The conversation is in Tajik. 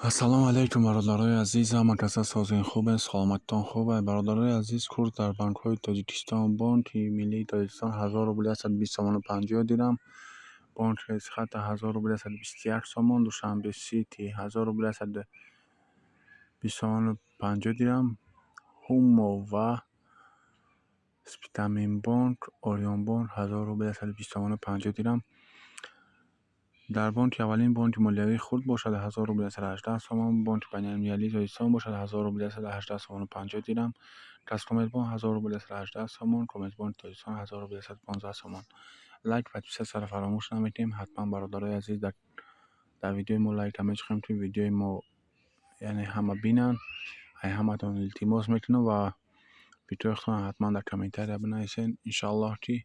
Ассалому алайкум, бародарои азиз, ҳама каса созин, хубе, саломатитон хубе. Бародарои азиз, курс дар банкҳои Тоҷикистон: Бонки Миллии Тоҷикистон 1000 рубл 120 сомону 50 дирам, Бонки Эсхата 1000 рубл 121 сомон, Душанбе Сити 1000 рубл 120 сомону 50 дирам, Ҳумо ва Спитаменбонк, Ориёнбонк 1000 рубл 120 сомону 50 дирам. Дар бонки аввалин, Бонки молиявии хурд бошад, 1000 рубл 118 сомон, Бонки байналмилалии Тоҷикистон бошад, 1000 рубл 118 сомону 50 дирам, Казкоммерцбонк 1000 рубл 118 сомон, Коммерцбонки Тоҷикистон 1000 рубл 115 сомон. Лайк, подписаться ро фаромӯш намекунем. Ҳатман, бародарои азиз, дар видеои мо лайка мечиқем, ки видеои мо, яъне, ҳама бинанд. Ай ҳаматон илтимос мекунам ва фикрҳои худтонро ҳатман дар комментария бинависед. Иншоаллоҳ, ки